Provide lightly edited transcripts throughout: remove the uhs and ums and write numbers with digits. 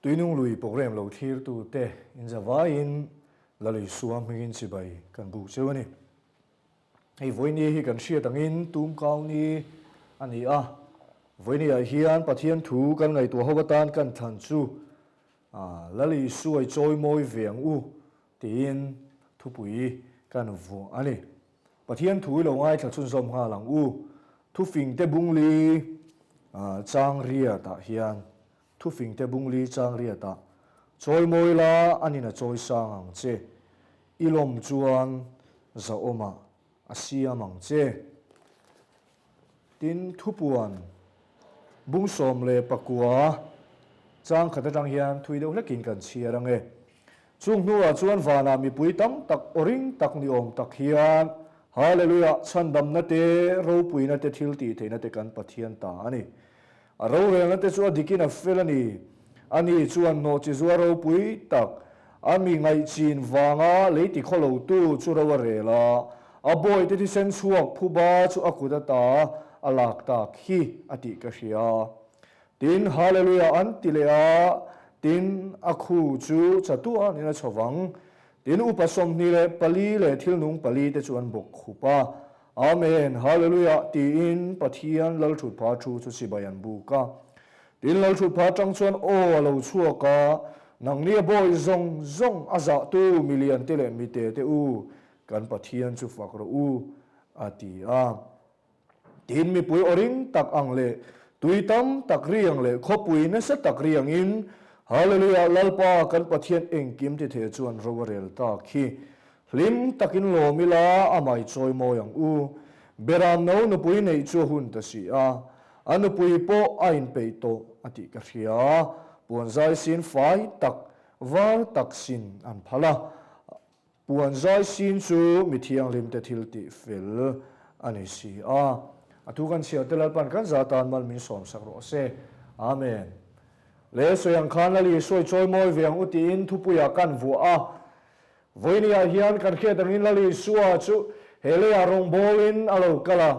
Tuinung lui programme lo thlirtute inzavaiin Lalisua hmingin chibai kan buk cheu a ni. Hei vawiini hi kan hriat angin tumkau ni a ni a, vawiiniah hian Pathian thu kan ngaihtuah ho atan kan thlan chu Lalisua i chawi mawi ve ang u tiin thupui kan vuah a ni. Pathian thu i lo ngaithla chhunzawm nghal ang u. Thufingte bungli chang riatah hian Thufingte bungli chang riatah chawi mawi la anin a chawi sang ang che. I lawm chuan zahawmah a siam ang che. Tin, thupuan bung 19 chang khat atang hian thui deuh hlekin kan chhiar ang e. Chung hnuah chuan vanah mipui tam tak aw ring tak ni awm tak hian, Hallelujah! Chhandamna te, ropuina te, thil tih theihna te kan Pathian ta a ni. A rorelna te chu a dikin a fel a ni. Ani chuan nawhchi zuar ropui tak, a mi ngaihchin vanga lei ti khaw lotu chu ro a rel a, a bawihte thisen chhuak phuba chu a kut ata a lak tak hi a tih ka hria. Tin, Hallelujah an ti leh a, tin, a khu chu chatuanin a chho vang. Tin, upa 24 leh thil nung pali te chu an bawk khup a, Amen, Hallelujah tiin Pathian Lalthutpha thu chu chibai an buk a. Tin, Lalthutpha atang chuan aw a lo chhuak a, Nangni a bawi zawng zawng a zahtu milian te leh mite te u, kan Pathian chu fak rawh u, a ti a. Tin, mipui aw ring tak ang leh tui tam tak ri ang leh khawpui nasa tak ri angin, Hallelujah, Lalpa kan Pathian engkim ti thei chuan ro a rel tak hi. Hlim takin lawm ila a mai chawi mawi ang u. Beram no nupui neih chu a hun ta si a, a nupui pawh a inpeih tawh a tih ka hria. Puanzai sin fai tak, var tak sin an phal a. Puan zai sin chu mi thianghlimte thil tih fel a ni si a. A thu kan chhiar te Lalpan kan za tan mal min sawm sak rawh se. Amen. Le sawi ang khan Lali sawi chawi mawi ve ang u tiin thupuiah kan vuah a. Vawinia hian kan hriat angin Lali Isua chu he leiah rawngbawlin a lo kal a.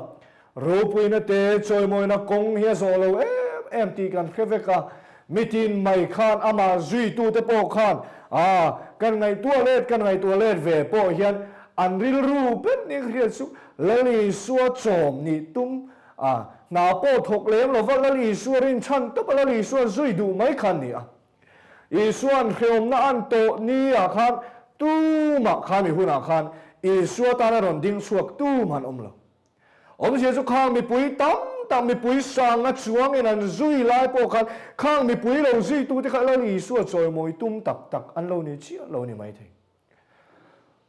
Ropuina te chawimawina kawng hi a zawh lo em em tih kan hre vek a, mitin mai khan amah zuitute pawh khan a kan ngaihtuah let kan ngaihtuah let ve pawh hian an rilru ber nia ka hriat chu Lal Isua chawm nih tum a, hna pawh thawk lem lova Lal Isua rinchhan tawpa Lal Isua zui duh mai kha an ni a. Isua'n hrehawmna an tawh ni-ah khan tumah kha mi hunah khan Isua tana rawn ding chhuak tum han awm lo. Awmzia chu khang mipui tam tak mipui sanga chuangin an zui lai pawh khan khang mipui lo zuitute kha Lal Isua chawimawi tum tak tak an lo ni chiah lo ni maithei.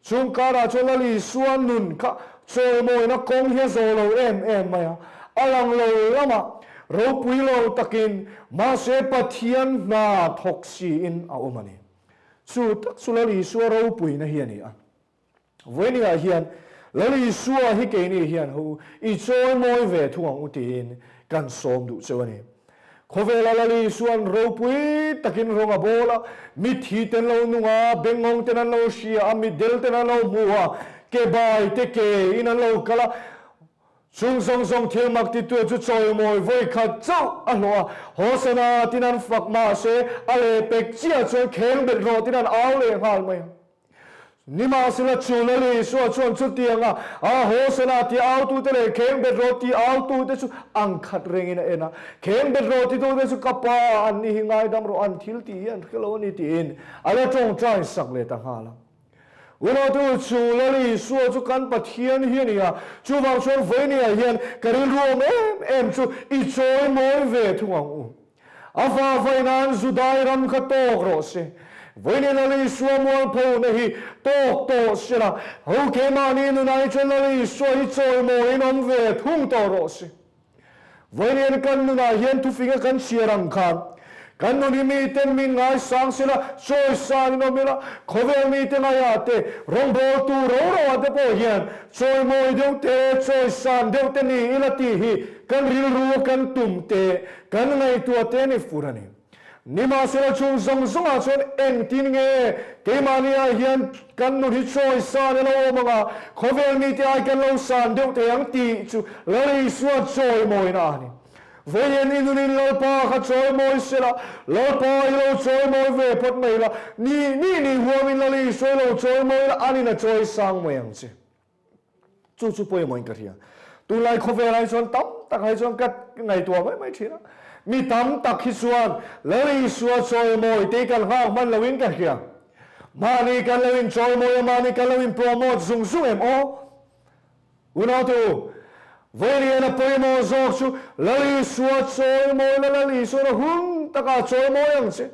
Chung karah chuan Lal Isua nun kha chawimawina kawng hi a zawh lo em em mai a, a lang lo lamah ropui lo takin mahse Pathian hna thawk siin a awm a ni. Chu tak chu Lal Isua ropuina hi a ni a. Vawinia hian Lal Isua hi keini hian ho i chawimawi ve thung ang u tiin kan sawm duh cheu a ni. Khawvela Lal Isua'n ropui takin rawng a bawl a, mitthi ten lo nung a, bengngawng ten an lo hria a, mitdel ten an lo hmu a, ke bai te ke in an lo kal a, chung zawng zawng thil mak titu chu chawimawi vawi khat chauh a hlawh a, Hosana tin an fak mahse a lehpek chiah chuan kheng bet rawh tin an au leh nghal mai a. Nimahsela chu Lal Isua chuan chutianga a hawsana ti autute leh kheng bet rawh ti autute chu ang khat rengin a en a. Kheng bet rawh titute chu ka pa an ni hi ngaidam rawh an thil tih hi an hre lo a ni tiin a la tawngtai sak leh ta nghal a. Unautu chu Lal Isua chu kan Pathian hi a ni a, chuvang chuan vawinia hian ka rilru awm em em chu i chawi mawi ve thung ang u. A va vai nan Judai ram kha tawk rawh se. Vawiin Lal Isua mualphona hi tawk tawh se la, ho keimahni nunai chuan Lal Isua hi chawimawiin awm ve thung tawh rawh se. Vawiin kan nunah hian thufinga kan chhiar ang khan kan nun hi miten min ngaisang se la, chawisanin awm ila, khawvel mite ngaiah te, rawngbawltu ro roah te pawh hian chawimawi deuh te, chawisan deuh te ni ila tih hi kan rilru kan tum te, Kan ngaihtuah te ni fur a ni. Nimahsela chung zawng zawngah chuan engtin nge keimahniah hian kan nun hi chawi san ilo awm anga khawvel mite ai kan lo san deuh thei ang tih chu Lal Isua chawimawina a ni. Vawiin i nunin Lalpa kha chawimawi sela, Lalpa i lo chawimawi ve phawt mai la, ni ni ni huamin Lal Isua i lo chawimawi la, anin a chawi sang mai ang che. Chu chu pawimawhin ka hria. Tunlai khawvelah hi chuan tam tak hi chuan ka ngaihtuah mai mai thin a. Mi tam tak hi chuan Lal Isua chawimawi te hi kan nghak hman loin ka hria. Mahni kan lo inchawimawi a, mahni kan lo inpromote zung zung em aw? Unaute u, Vailian a pawimawh zawk chu Lal Isua chawimawi la, Lal Isuan a hun taka chawimawi ang che.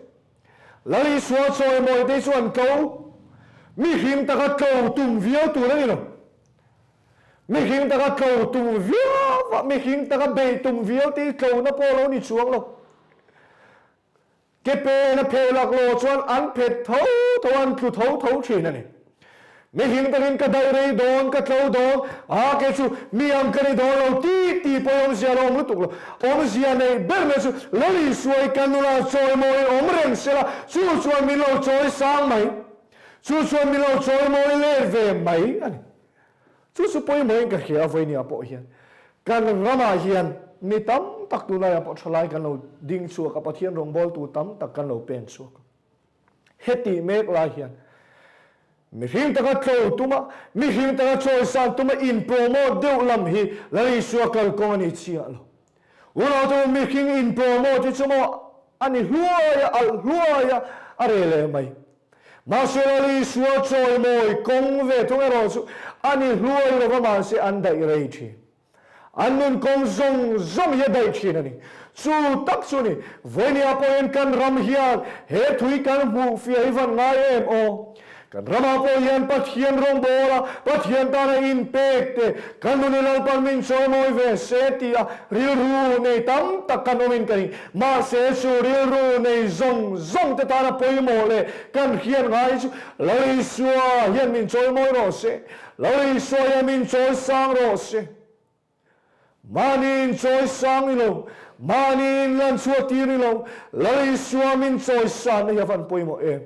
Lal Isua chawimawi te chu an tlo, mihring taka tlo tum viau tur a ni lo. Mihring taka tlo tum viau va, mihring taka beih tum viau te hi tlona pawh a lo ni chuang lo. Ke pen a pheh laklawh chuan an phet tho tho a, an tlu tho tho thin a ni. Mihring takin ka daih rei dawn, ka tlo dawn, a ke chu mi ang ka ni dawn lo tih tih pawh i awmzia lo awm lutuk lo. Awmzia neih ber mai chu Lal Isua i ka nula chawimawiin awm reng sela, chu chuan min lo chawi sang mai, chu chuan min lo chawimawi let ve mai a ni. Chu chu pawimawhin ka hria a vawinia pawh hian kan ramah hian mi tam tak tunlaiah pawh thalai kan lo ding chhuak a, Pathian rawngbawltu tam tak kan lo pen chhuak a. Hetih mek lai hian mihring taka tlo tuma, mihring taka chawisan tuma in promote deuh lam hi Lal Isua kalkawng a ni chiah lo. Unaute mihring in promote hi chu maw a ni hluai a, alh hluai a, a reh leh mai. Mahse Lal Isua chawimawi kawng ve thung erawh chu a ni hluai lova mahse an daih rei thin. An nun kawng zawng zawng hi a daih thin a ni. Chu tak chu ni, vawinia pawhin kan ram hian he thui kan hmuh fiah hi van ngai em aw? Kan ramah pawh hian Pathian rawngbawl a, Pathian tana inpek te, kan nuni Lalpan min chawimawi ve se tia rilru nei tam tak kan awmin ka ring. Mahse chu rilru nei zawng zawng te tana pawimawh leh kan hriat ngai chu Lal Isua hian min chawimawi rawh se, Lal Isua hian min chawisang rawh se. Mahni in chawi sang ni lo, mahni in lan chhuah tir ni lo, Lal Isua min chawi sanna hi a van pawimawh em?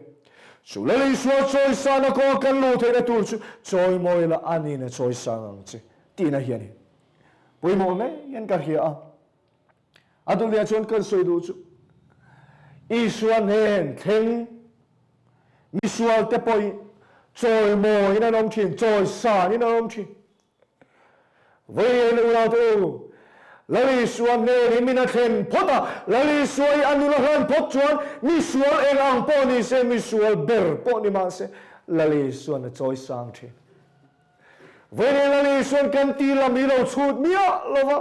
Chu Lal Isua chawi sanna kawnga kan luh theihna tur chu chawimawi la a niin a chawi sang ang che tihna hi a ni. Pawimawh hle hian ka hria a. A duhliah chuan kan sawi duh chu Isua hnen thleng misualte pawhin chawimawiin an awm thin, chawi sanin an awm thin. Vawiin unaute u, Lal Isua hnenin min a thlen phawt a, Lal Isua i a nun a hlan phawt chuan mi sual eng ang pawh ni se, mi sual ber pawh ni mah se, Lal Isua'n a chawi sang thin. Vawiin Lal Isua'n kan ti lam hi lo chhut miah lo va,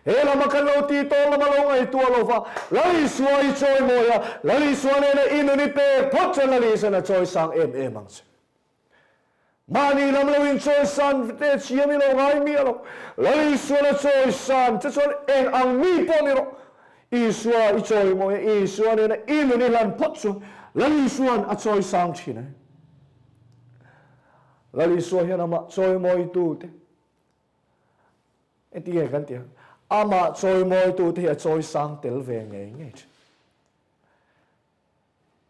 he lama kan lo ti tawh lama lo ngaihtuah lo va, Lal Isua i chawimawi a, Lal Isua nena i nun i pek phawt chuan Lal Isua'n a chawi sang em em ang che. Mahni lam lo in chawisan te chiam i lo ngai miah lo. Lal Isuan a chawisan che chuan eng ang mi pawh ni rawh. Isua i chawimawi a, Isua nena i nun i hlan phawt chuan Lal Isuan a chawisang thin a ni. Lal Isua hian amah chawimawitu te engtin nge kan tih ang? Amah chawimawitu te hi a chawisang tel ve ngei ngei thin.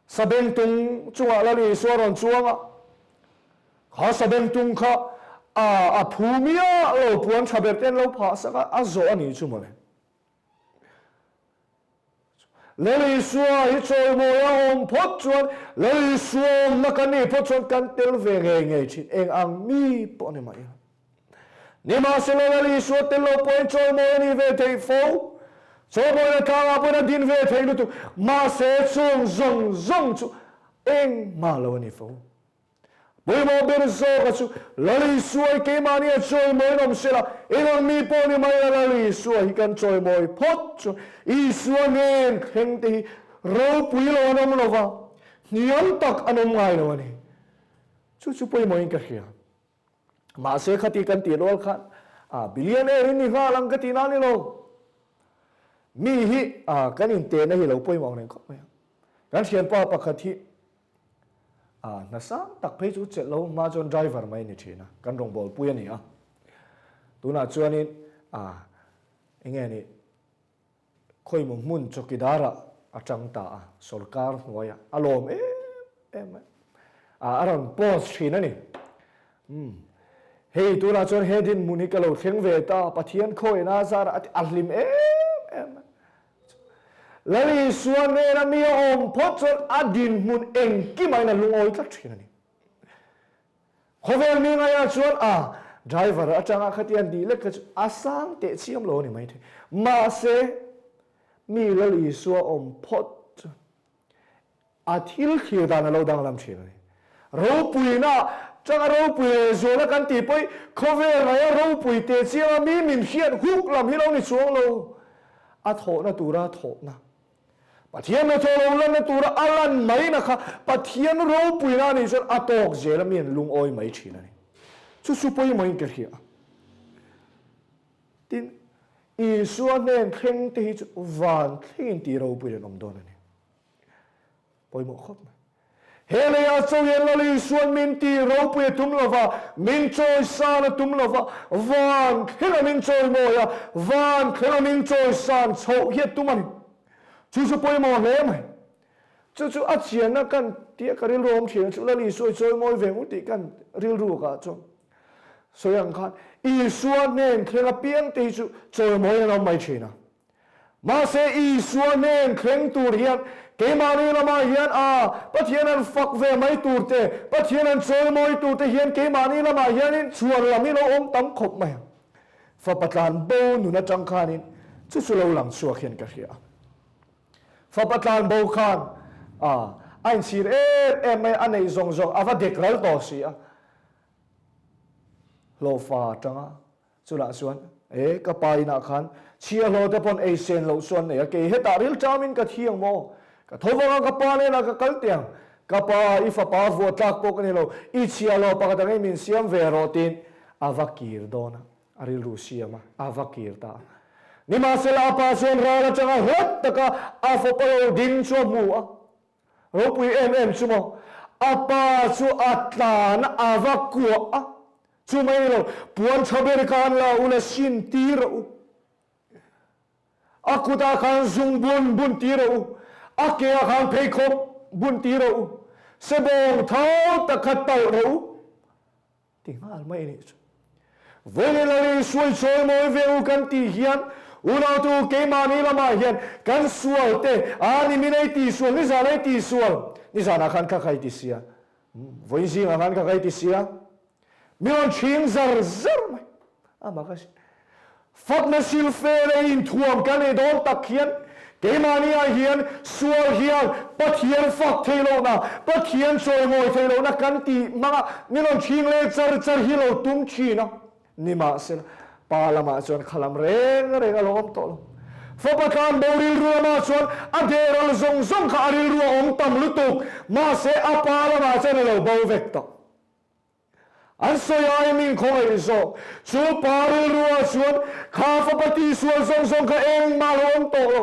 Sabengtung chungah Lal Isua rawn chuang a, kha sabengtung kha a a phu miah lo puan tha ber te an lo phah sak a, a zawh a nih chu mawle. Lal Isua hi chawimawi a awm phawt chuan Lal Isua awmna kan nih phawt chuan kan tel ve ngei ngei thin, eng ang mi pawh ni mah ila. Nimahsela Lal Isua tel lo pawhin chawimawi a nih ve theih fo. Chawimawina tlangah pawhin a din ve thei lutuk. Mahse chung zawng zawng chu engmah lo a ni fo. Pawimawh ber zawka chu Lal Isua hi keimahni a chawimawiin awm sela, eng ang mi pawh ni mai la Lal Isua hi kan chawimawi phawt chu Isua nen thleng te hi ropui lo an awm lova, hniam tak an awm ngai lo a ni. Chu chu pawimawhin ka hria. Mahse khati kan tih rual khan a billionaire in ni nghal ang ka tih na ni lo. Mi hi a kan intehna hi lo pawimawh ang reng khawp mai a. Kan thianpa pakhat hi a hna sang tak phei chu chelh lo hma chuan driver mai ni thin a, kan rawngbawlpui a ni a. Tunah chuanin a enge ni Khawimaw hmun chawkidar-ah a tang ta a, sorkar hnuaiah a lawm em em mai. A rawn post thin a ni. Umm, hei tunah chuan he dinhmun hi ka lo thleng ve ta, Pathian khawina a zarah a ti, a hlim em em mai. Lal Isua hnena mi a awm phawt chuan a dinhmun engkimahin a lungawi tlat thin a ni. Khawvel mi ngaiah chuan a driver atanga khatia an tih lek kha chu a sang teh chiam lo a ni maithei. Mahse, mi Lal Isua awm phawt chuan a thil thlir dan a lo danglam thin a ni. Ropuina changa ropui leh zuala kan tih pawh hi khawvel ngaia ropui teh chianga mi min hriat huk lam hi lo ni chuang lo. A thawhna tura thawhna, Pathian hnathawh lo lanna tura a lan maina kha Pathian ropuina a nih chuan a tawk zel a mi an lungawi mai thin a ni. Chu chu pawimawhin ka hria a. Tin, Isua hnen thleng te hi chu van thlengin tih ropui an awm dawn a ni. Pawimawh khawp mai. He leiah chaw hian Lal Isuan min tih ropui a tum lo va, min chawisan a tum lo va, van thlenga min chawimawi a, van thlenga min chawisan chhoh hi a tum a ni. Chu chu pawimawh hle mai. Chu chu a chianna kan tih ka rilru awm thin chu Lal Isua i chawimawi ve ngut tih kan rilru kah chuan sawi ang khan Isua hnen thleng apiang te hi chu chawimawi an awm mai thin a. Mahse Isua hnen thleng tur hian keimahni lamah hian a Pathian an fak ve mai tur te, Pathian an chawimawi tur te hian keimahni lamah hianin chhuan lam hi lo awm tam khawp mai ang. Fapa tlan bo nun atang khanin chu chu lo lang chhuak hian ka hria a. Fapa tlan bo khan a a inchhir em em mai a, a neih zawng zawng a va dek ral tawh si a. Hlawhfa atanga Chulah chuan, E, ka pa inah khan chhiahhlawh te pawn ei sen loh chuan nei a, kei hetah rilṭamin ka thi ang maw? Ka tho vang a, ka pa nenah ka kal teh ang. Ka pa, i fapa vuah tlak pawh ka ni lo, i chhiahhlawh pakhat angin min siam ve rawh tiin a va kir dawn a, a rilru siam a, a va kir ta a. Nimahsela a pa chuan ral aṭanga hlat taka a fapa lo ding chu a hmu a. Ropui em em chu maw? A pa chu a tlan a, a va kuah a. Chu mai ni lo, puan tha ber khan la u la sin tir rawh u. A kutah khan zung bun bun tir rawh u. A keah khan pheikhawk bun tir rawh u. Sebawng thau tak kha talh rawh u. Ti nghal mai a nih chu. Vawiin Lal Isua i chawimawi ve u kan tih hian unautu keimahni lamah hian kan sual te, a ni min ei tihsual, nizan ei tihsual, nizanah khan ka kai ti sia, vawiin zingah khan ka kai ti sia, mi rawn chhing zar zar mai. Amah ka Fakna silfe leh inthuam kan ei dawn tak hian keimahni-ah hian sual hian Pathian fak theih lohna, Pathian chawimawi theih lohna kan tih hmanga min rawn chhing leh char char hi lo tum thin a. Nimahsela, Pa lamah chuan khalam reng reng a lo awm tawh lo. Fapa tlan bo rilru lamah chuan a dehral zawng zawng kha a rilru a awm tam lutuk, mahse a pa lamah chuan a lo bo vek tawh. An sawi ai min khawngaih zawk. Chu pa rilruah chuan kha fapa tihsual zawng zawng kha engmah lo awm tawh lo.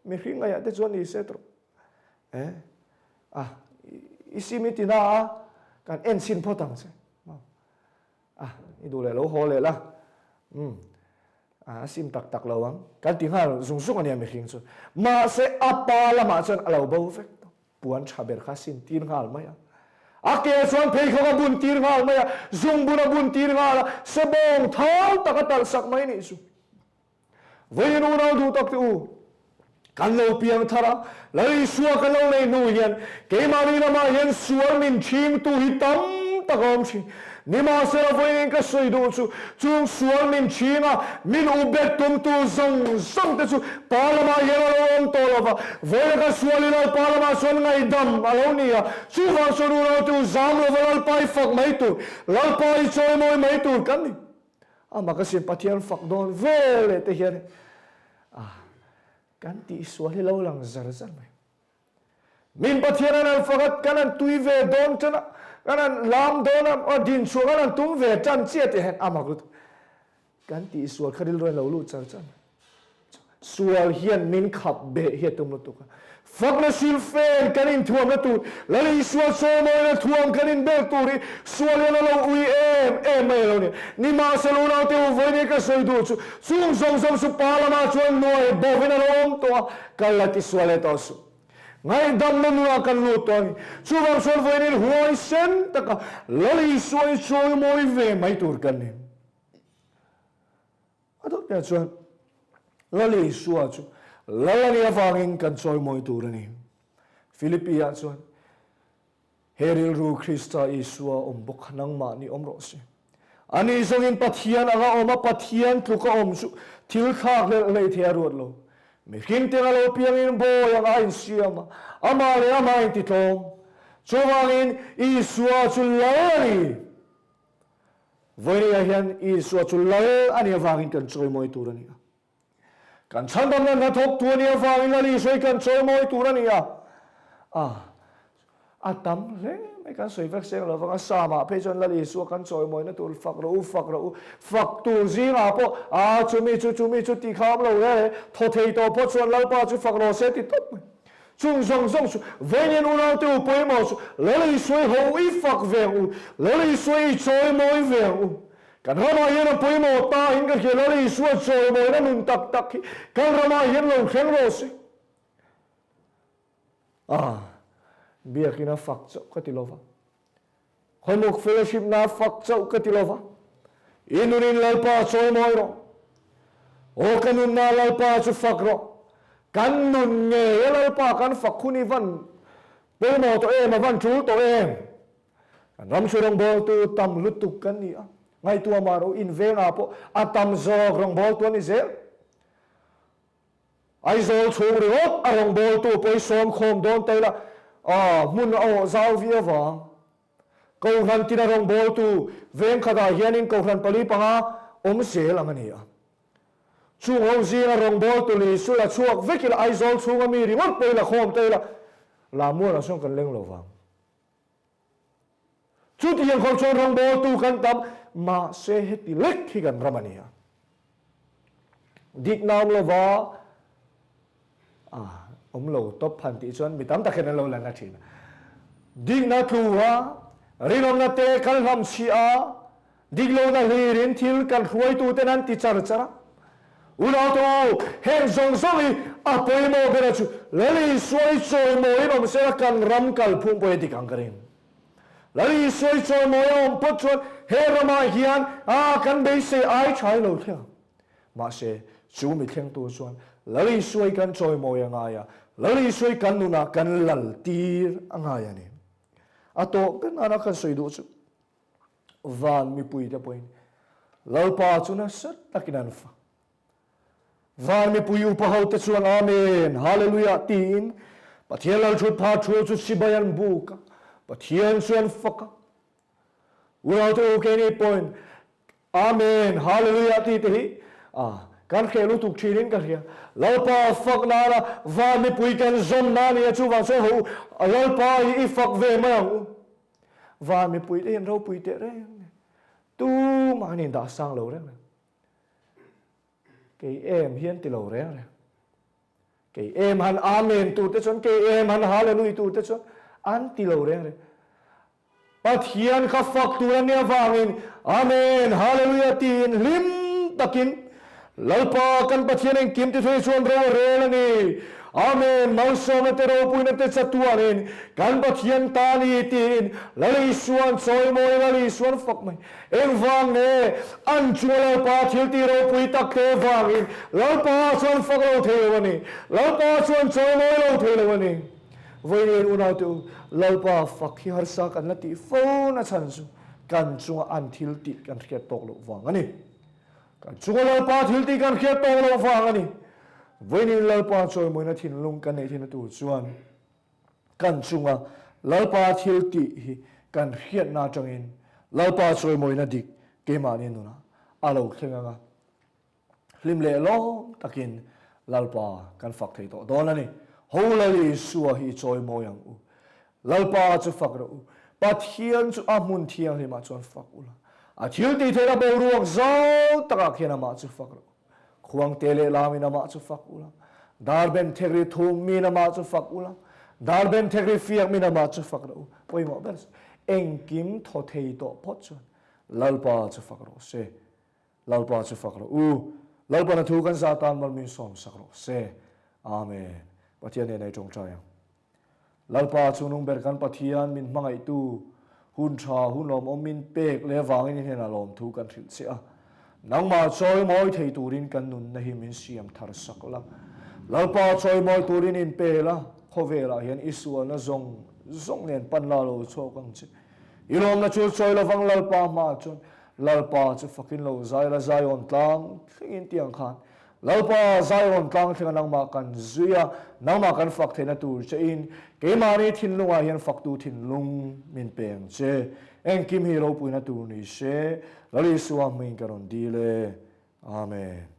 Mihring ngaihah te chuan ni se tawh. Eh, a, i sim i ti na a, kan en chhin phawt ang che. A, i duh leh lo haw leh la. Umm, a sim tak tak lo ang. Kan ti nghal zung zung a nia mihring chu. Mahse a pa lamah chuan a lo bo vek tawh. Puan tha ber kha sin tir nghal mai a. A ke chuan pheikhawk a bun tir nghal mai a, zungbun a bun tir nghal a, sebawng thau tak a talh sak mai nih chu. Vawiin unau duh tak te u, kan lo piang thar a, Lal Isua kan lo nei hnu hian keimahni lamah hian sual min chhingtu hi tam tak a awm thin. Nimahsela vawiin ka sawi duh chu, chung sual min chhing a, min u bet tumtu zawng zawng te chu Pa lamah hian a lo awm tawh lo va, vawiin ka sual i Lalpa lamah chuan ngaihdam a lo ni a, chuvang chuan unaute u zam lova Lalpa i fak mai tur, Lalpa i chawimawi mai tur kan ni. Amah ka sin Pathian fak dawn veleh te hian kan tihsual hi lo lang zar zar mai. Min Pathian an han fak a, kan han tui ve dawn tan a, kan han lam dawn a, a din chhuah kan han tum ve tan chiah tih hian a mak lutuk. Kan tihsual kha rilru in lo lut char char mai. Sual hian min khap beh hi a tum lutuk a. Fakna silfen kan inthuamna tur, Lal Isua chawmawina thuam kan inbel tur hi sual hian a lo ui em em mai a lo ni. Nimahsela unaute u vawiin ka sawi duh chu, chung zawng zawng chu pa lamah chuan nuai bovin a lo awm tawh a, Kal la ti sual leh tawh suh. Ngaihdamna nunah kan lut tawh a ni. Chuvang chuan vawiin huaisen taka Lal Isua hi chawimawi ve mai tur kan ni. A dawt piah chuan Lal Isua chu Lal a nih avangin kan chawimawi tur a ni. Philippi-ah chuan, He rilru Krista Isua awm bawk kha nangmah ni awm rawh se. Ani zawngin Pathian anga awm a, Pathian tluka awm chu thil thlak hlelh hlei thei a ruat lo. Mihring teng a lo piangin bawi anga a insiam a, amah leh amah a intitlawm. Chuvangin Isua chu Lal a ni. Vawinia hian Isua chu Lal a nih avangin kan chawimawi tur a ni a. Kan chhandamna hnathawk tu a nih avangin Lal Isua hi kan chawimawi tur a ni a. A, a tam hle mai kan sawi vek seng lo vang a, Psalm-ah phei chuan Lal Isua kan chawimawina tur fak rawh u, fak rawh u, fak tur zingah pawh a chumi chu chumi chu tih kha awm lo hle, thaw thei tawh phawt chuan Lalpa chu fak rawh se ti tawp mai. Chung zawng zawng chu vawiin unaute u pawimawh chu Lal Isua i ho i fak ve ang u, Lal Isua i chawimawi ve ang u. Kan ramah hian a pawimawh ta in ka hria Lal Isua chawimawina nun tak tak hi kan ramah hian lo thleng rawh se. Ah, biakina fak chauh ka ti lova. Khawmuk fellowship na fak chauh ka ti lova. I nunin Lalpa chawimawi rawh. Aw ka nunna Lalpa chu fak rawh. Kan nun ngei a Lalpa kan fak hun i van pawimawh tawh em, a van tul tawh em. Kan ram chu rawngbawltu tam lutuk kan ni a, ngaihtuah mah rawh u, invengah pawh a tam zawk rawngbawltu a ni zel. Aizawl chhung ringawt a rawngbawltu pawisawm khawm dawn ta ila, a hmun a awh zau viau vang. Kohhran tina rawngbawltu veng khatah hianin kohhran pali panga awm zel ang a ni a. Chung ho zinga rawngbawltu li sul a chhuak vek ila Aizawl chhunga mi ringawt pawh ila khawm ta ila, Lamuanah sawn kan leng lo vang. Chutiang khawp chuan rawngbawltu kan tam, mahse heti lek hi kan ram a ni a. Dikna awm lova awm lo tawp han tih chuan mi tam tak hian an lo la na thin a. Dikna tlu a, rinawmna te kan hlamchhiah a, Dik lohna hlirin thil kan hruaituten an ti char char a. Unaute u, heng zawng zawng hi a pawimawh bera chu Lal Isua i chawimawiin awm sela kan ram kalphung pawh hi a dik ang ka ring. Lal Isua i chawimawi a awm phawt chuan he ramah hian a kan beisei ai tha hi lo thleng ang. Mahse, chu mi thlengtu chuan Lal Isua i kan chawimawi a ngai a, Lal Isua i kan nunah kan lal tir a ngai a ni. A tawh ber nana kan sawi duh chu Van mipuite pawhin Lalpa chu nasa takin an fak. Van mipui upa hote chuan Amen, Hallelujah tiin Pathian Lalthutpha thu chu chibai an buk a, Pathian chu an fak a. Unaute u keini pawhin Amen, Hallelujah tih te hi kan hreh lutuk thinin ka hria. Lalpa fak nana van mipui kan zawm na nia chuvang chuan ho u, Lalpa hi i fak ve mai ang u. Van mipui te hian ropui teh reng reng, tumah an indah sang lo reng reng. Kei em hian ti lo reng reng. Kei em han Amen tur te chuan, kei em han Hallelujah tur te chuan an ti lo reng reng. Pathian kha fak tur a nia vangin Amen, Hallelujah tiin hlim takin Lalpa kan Pathian engkim ti thei chuan ro a rel a ni. Amen! Malsawmna te ropuina te chatuanin kan Pathian ta a ni tiin Lal Isua'n chawimawi Lal Isua'n fak mai. Engvang nge an chunga Lalpa thil tih ropui tak te vangin Lalpa chuan fak lo thei lo a ni. Lalpa chuan chawimawi lo thei lo a ni. Vawiin unaute u, Lalpa fak hi harsa kan la tih fo na chhan chu kan chunga an thil tih kan hriat tawk loh vang a ni. Kan chunga Lalpa thil tih kan hriat tawk loh vang a ni. Vawiin Lalpa chawimawina thinlung kan neih thinna tur chuan kan chunga Lalpa thil tih hi kan hriatna atangin Lalpa chawimawina dik keimahni nunah a lo thleng ang a. Hlim leh lawm takin Lalpa kan fak thei tawh dawn a ni. Ho Lal Isua hi i chawimawi ang u. Lalpa chu fak rawh u. Pathian chu a hmun thianghlimah chuan fak ula. A thil tih theihna boruak zau takah khian amah chu fak rawh u. Khuangte leh lamin amah chu fak ula. Darben thekri thum min amah chu fak ula. Darben thekri fiak min amah chu fak rawh u. Pawimawh ber chu engkim thaw thei tawh phawt chuan Lalpa chu fak rawh se. Lalpa chu fak rawh u. Lalpana thu kan zah tan mal min sawm sak rawh se. Amen. Pathian nen ei tawngtai ang. Lalpa chu nung ber kan Pathian min hmangaihtu hun tha hun lawmawm min pek leh avangin i hnenah lawmthu kan hrilh che a. Nangmah chawimawi thei turin kan nunna hi min siam thar sak la. Lalpa chawimawi turin inpe la, khawvelah hian i sualna zawng zawng nen pan la lo chhuak ang che. I lawmna chu chawi lovang Lalpa hmaah chuan Lalpa chu fakin lo zai la Zion tlang thlengin tih ang khan Lalpa Zion tlang thlenga nangmah kan zui a, nangmah kan fak theihna tur che in keimahni thinlungah hian faktu thinlung min pe ang che. Engkim hi ropuina tur ni se, Lal Isua hmingin ka rawn dil e. Amen.